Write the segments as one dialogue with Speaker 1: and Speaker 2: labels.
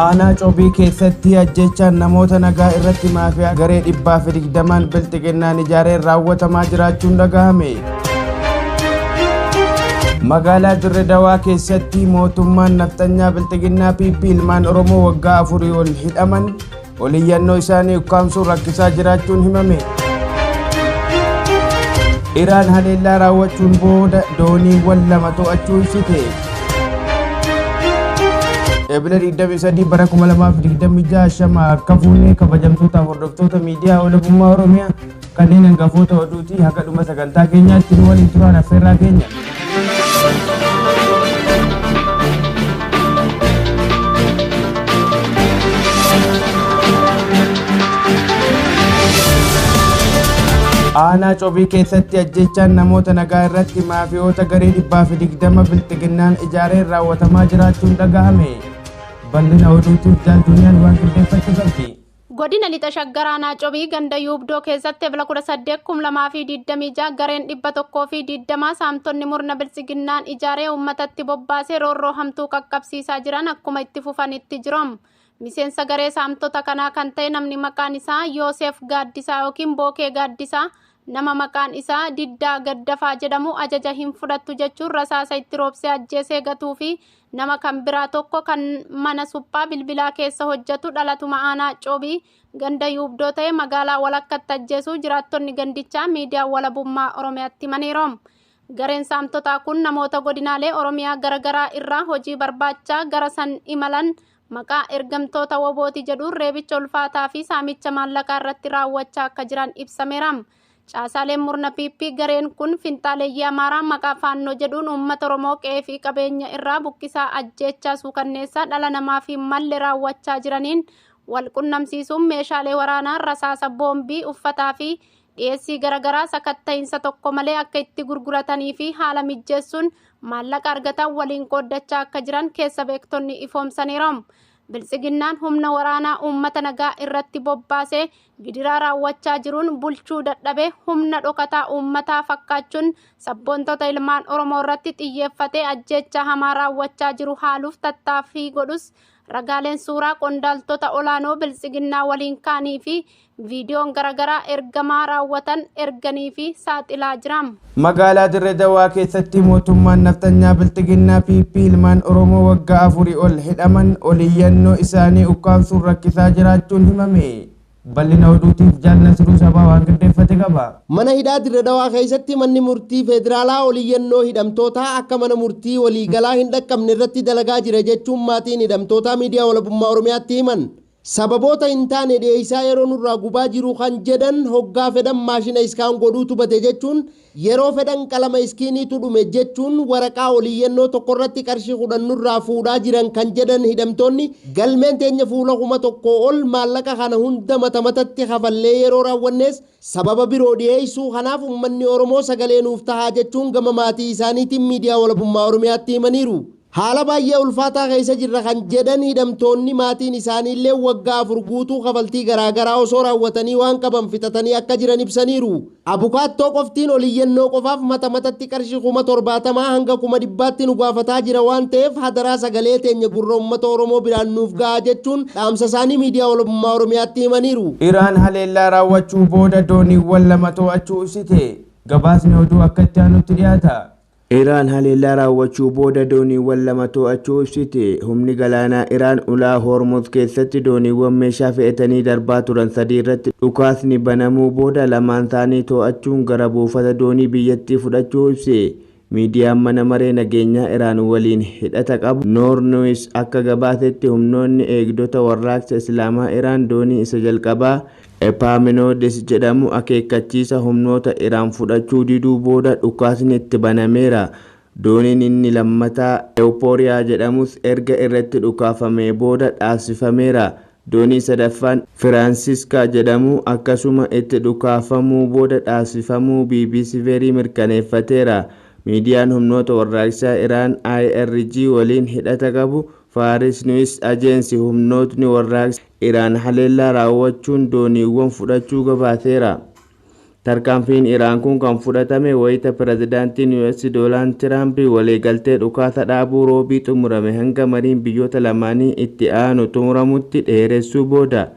Speaker 1: Aanaa Cobii keessatti ajjechaan namoota nagaa irratti maafiyaa garee 120n bilxiginnaan ijaareen raawwatamaa jiraachuun dhagahame. Magaalaa Dirre Dawaa keessatti mootummaan nafxanyaa bilxiginnaa PP ilmaan Oromoo waggaa 4 ol hidhaman oliyyannoo isaanii ukkaamsuun rakkisaa jiraachuun himame. Iraan haleellaa raawwachuun booda dooniiwwan 2 to'achuu ibsite. Ebila 23 bara 2026 shama harka fuunee kabajamtootaaf hordoftoota miidiyaa walabummaa Oromiyaa kanneen hangafoota oduutii haga dhuma sagantaa keenyaatti nu waliin turaan affeerraa keenya. Aanaa Cobii keessatti ajjechaan namoota nagaa irratti maafiyoota garee 120 bilxiginnaan ijaareen raawwatamaa jiraachuun dhagahame. Bal'ina oduutiif Jaal Duniyaan waan qindeeffatte qabdi.
Speaker 2: Godina Lixa Shaggar Aanaa Cobii ganda Yuubdoo keessatti Ebla 18, 2026 gareen 120 saamtonni murna Biltsiginnaan ijaaree uummatatti bobbaasee roorroo hamtuu qaqqabsiisaa jiran akkuma itti fufanitti jiru. Miseensa garee saamtota kanaa kan ta'e namni maqaan isaa Yooseef Gaaddisaa yookiin Bookee Gaaddisaa nama maqaan isaa Diddaa Gaddafaa jedhamu ajaja hin fudhattu jechuun rasaasa itti roobsee ajjeesee gatuu fi nama kan biraa tokko kan mana suphaa bilbilaa keessa hojjetu dhalatuma aanaa Cobii ganda Yuubdoo ta'e magaalaa walakkatti ajjeesuu jiraattonni gandichaa miidiyaa walabummaa Oromiyaatti himaniiru. Gareen saamtotaa kun namoota godinaalee Oromiyaa garaagaraa irraa hojii barbaachaa gara san imalan maqaa ergamtoota wobooti jedhuun reebicha ulfaataa fi saamicha maallaqaa irratti raawwachaa akka jiran ibsameera. Caasaaleen murna PP gareen kun finxaaleeyyii Amaaraa maqaa faannoo jedhuun uummata Oromoo qe'ee fi qabeenya irraa buqqisaa ajjeechaa suukanneessaa dhala namaa fi malle raawwachaa jiraniin wal qunnamsiisuun meeshaalee waraanaa rasaasa boombii uffataa fi dhiyeessii garaagaraa sakatta'iinsa tokko malee akka itti gurguratanii fi haala mijjeessuun maallaqa argatan waliin qooddachaa akka jiran keessa beektonni ifoomsaniiru. Biltsiginnaan humna waraanaa uummata nagaa irratti bobbaasee gidiraa raawwachaa jiruun bulchuu dadhabee humna dhokataa uummataa fakkaachuun sabboontota ilmaan Oromoo irratti xiyyeeffatee ajjeechaa hamaa raawwachaa jiru haaluuf tattaaffii godhus ragaaleen suuraa qondaaltota olaanoo biltsiginnaa waliin kaanii fi viidiyoon garaagaraa ergamaa raawwatan erganii fi saaxilaa jira.
Speaker 1: Magaalaa Dirre Dawaa keessatti mootummaan nafxanyaa bilxiginnaa PP ilmaan Oromoo waggaa 4 ol hidhaman oliyyannoo isaanii ukkaamsuun rakkisaa jiraachuun himame. Bal'ina oduutiif Jaal Nasruu Sabaa waan qindeeffate qaba.
Speaker 3: Mana hidhaa Dirre Dawaa keessatti manni murtii federaalaa oliyyannoo hidhamtootaa akka mana murtii waliigalaa hin dhaqqabne irratti dalagaa jira jechuun maatiin hidhamtootaa miidiyaa walabummaa Oromiyaatti himan. Sababoota hin taane dhiyeessaa yeroo nurraa gubaa jiru kan jedhan hoggaa fedhan maashina iskaan godhuutu bade jechuun yeroo fedhan qalama iskiiniitu dhume jechuun waraqaa oliyyannoo tokkorratti qarshii 10 nurraa fuudhaa jiran kan jedhan hidhamtoonni galmeen teenya fuula 1000 ol maallaqa kana hunda mata matatti kafallee yeroo raawwannees sababa biroo dhiyeessuu kanaaf uummanni Oromoo sagalee nuuf tahaa jechuun gama maatii isaaniitiin miidiyaa walabummaa Oromiyaatti himaniiru. Haala baay'ee ulfaataa keessa jirra kan jedhan hidhamtoonni maatiin isaaniillee waggaa 4 guutuu kafaltii garaagaraa osoo raawwatanii waan qaban fixatanii akka jiran ibsaniiru. Abukaattoo qoftiin oliyyannoo qofaaf mata matatti qarshii 70,000 hanga 100,000tti nu gaafataa jira waan ta'eef hadaraa sagalee teenya gurra uummata Oromoo biraan nuuf gahaa jechuun dhaamsa isaanii miidiyaa walabummaa Oromiyaatti himaniiru.
Speaker 1: Iraan haleellaa raawwachuu booda dooniiwwan 2 to'achuu ibsite. Gabaasni oduu akka itti aanutti dhiyaata. Iraan haleellaa raawwachuu booda dooniiwwan 2 to'achuu ibsite. Humni galaanaa Iraan ulaa Hormuz keessatti dooniiwwan meeshaa fe'atanii darbaa turan 3 irratti dhukaasni banamuu booda lamaan isaanii to'achuun gara buufata doonii biyyattii fudhachuu ibse. Miidiyaan mana maree nageenyaa Iraan waliin hidhata qabu Noor News akka gabaasetti humnoonni eegdota warraaqsa Islaamaa Iraan doonii isa jalqabaa Epaminondas jedhamu akeekkachiisa humnoota Iraan fudhachuu diduu booda dhukaasni itti banameera. Dooniin inni lammataa Euphoria jedhamus erga irratti dhukaafamee booda dhaabsifameera. Doonii sadaffaan Firaansiska jedhamu akkasuma itti dhukaafamuu booda dhaabsifamuu BBC Verii mirkaneeffateera. Miidiyaan humnoota warraaqsaa Iraan IRG waliin hidhata qabu Faaris News Agency humnootni warraaqsa Iraan haleellaa raawwachuun dooniiwwan fudhachuu gabaaseera. Tarkaanfiin Iraan kun kan fudhatame wayita pirezidaantiin US Doonaald Tiraamp waliigaltee dhukaasa dhaabuu Roobii xumurame hanga mariin biyyoota lamaanii itti aanu xumuramutti dheeressuu booda.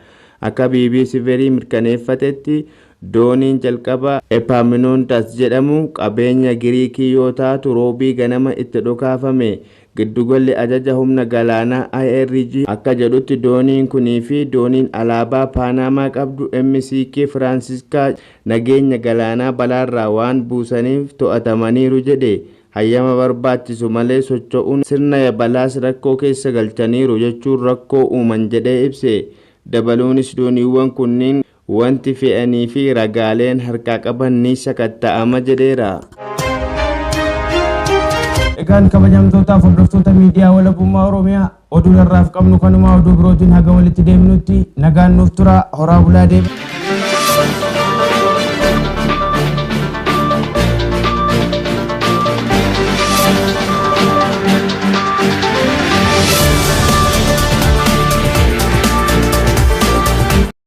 Speaker 1: Akka BBC Verii mirkaneeffatetti, dooniin jalqaba Epaminondas jedhamu qabeenya Giriikii yoo taatu Roobii ganama itti dhukaafame. Giddugalli ajaja humna galaanaa IRG akka jedhutti, dooniin kunii fi dooniin alaabaa Paanamaa qabdu MCK Firaansiiskaa nageenya galaanaa balaarraa waan buusaniif to'atamaniiru jedhe. Hayyama barbaachisu malee socho'uun sirna balaas rakkoo keessa galchaniiru jechuun rakkoo uuman jedhee ibse. Dabaluunis dooniiwwan kunniin wanti fe'anii fi ragaaleen harkaa qaban ni sakatta'ama jedheera. Egaan kabajamtootaaf hordoftoota miidiyaa Walabummaa Oromiyaa, oduu har'aaf qabnu kanuma. Oduu birootiin haga walitti deemnutti nagaan nuuf tura, horaa bulaa deema.